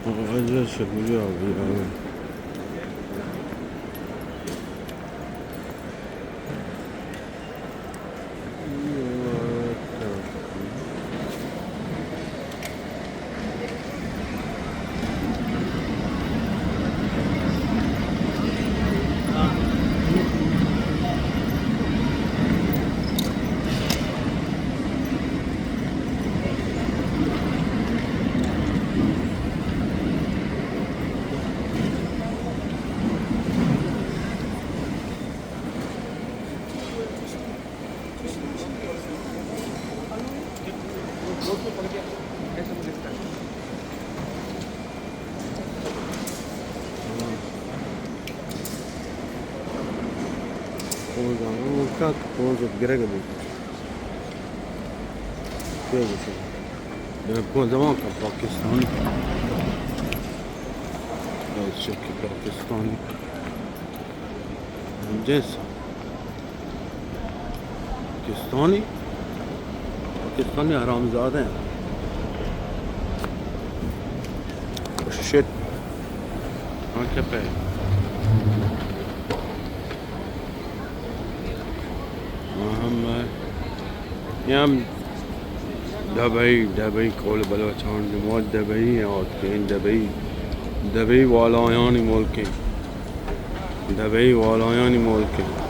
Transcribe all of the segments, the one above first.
واجہ شکریہ بھیا۔ پوز آنگو کت، پوز گرگ بوت۔ کیا گوشی؟ بلے کون زمان کا پاکستانی۔ بہت شکی پاکستانی۔ جیس۔ پاکستانی، پاکستانی حرامزادہ ہیں۔ شٹ۔ ہاں، کیا پہ؟ ہاں، ہم، ہم دبئی، دبئی قول بلوچان، ما دبئی ہیں، اور کہیں دبئی، دبئی والایانی ملک ہیں۔ دبئی والایانی ملک انت۔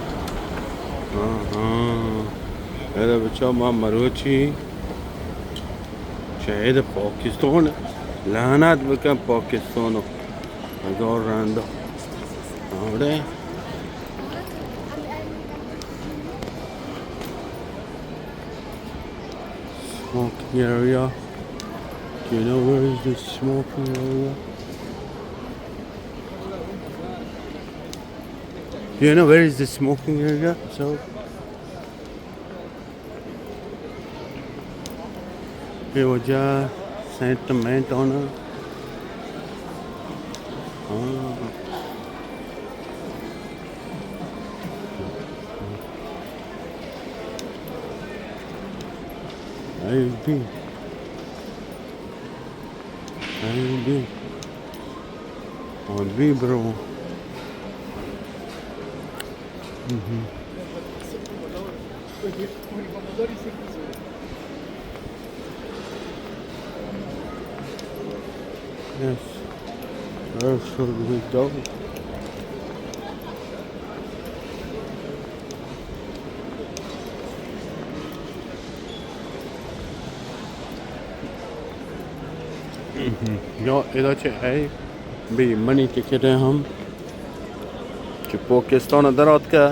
ہاں، ہاں۔ ادا بچا ما مروچی شہید پاکستان، لعنت بکن پاکستان، ہزار رندا۔ آوڑے۔ Smoking area. Do you know where is the smoking area? Do you know where is the smoking area? So, یہ وجہ سینٹ مینٹ ہونا۔ ہاں۔ I will be. I will be. I will be, bro. Mm-hmm. Yes. Where should we go? یا ادا چہ اے بی منی ٹکٹ ہے ہم کہ پاکستان در آتکہ۔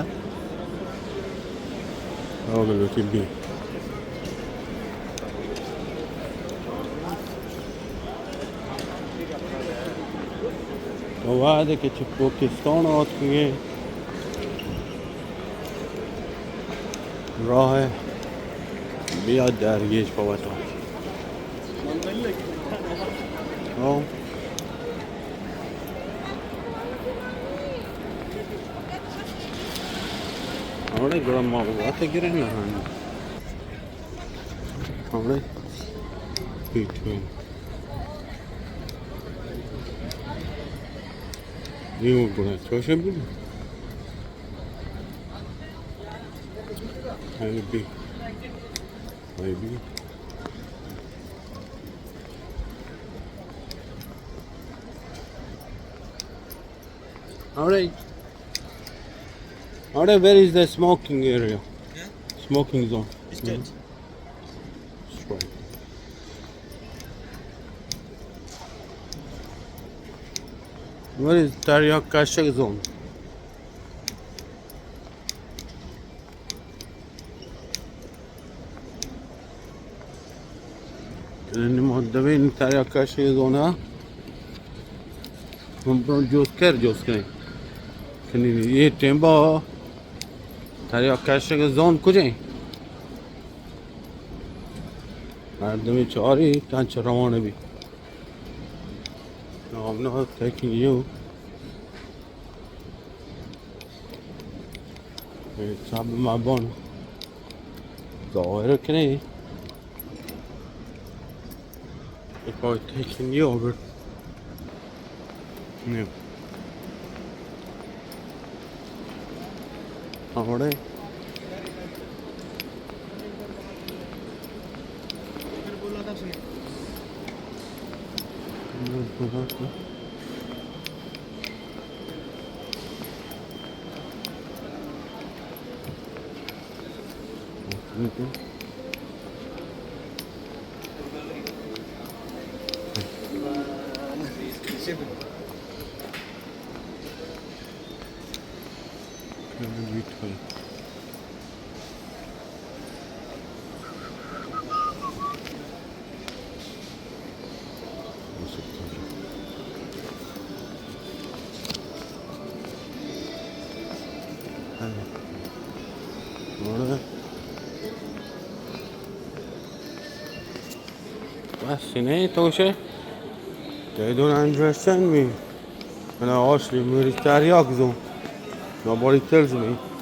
آگل وتی بی۔ وہدے کہ چہ پاکستان آتکگیں راہ بیا درگیج پہ وتا۔ ہاں۔ اوڑے گڑا ما وت گرے نہ ہاں۔ اوڑے پیٹ پہ۔ یہ گڑا چوشے بھی۔ آئی بی۔ آئی be. All right. All right, where is the smoking area? Yeah? Smoking zone. It's that. That's right. Where is تریاک کشگ زون؟ یعنی ما دوین تریاک کشگ زون ءَ ہم برو جوست کر جوست کریں۔ کنی یہ ٹیمبا تریاک کشگ زون کجیں؟ مردمی چاری تنچ روان بی۔ No, I'm not taking you. اے چاب ما بون ظاہر کنے۔ If I taking you over. نہ۔ ہمڑے۔ بس نہ تو چے؟ تئی دو انڈرسٹینڈ می؟ انا اصلی میری تریاک زو. Nobody tells me.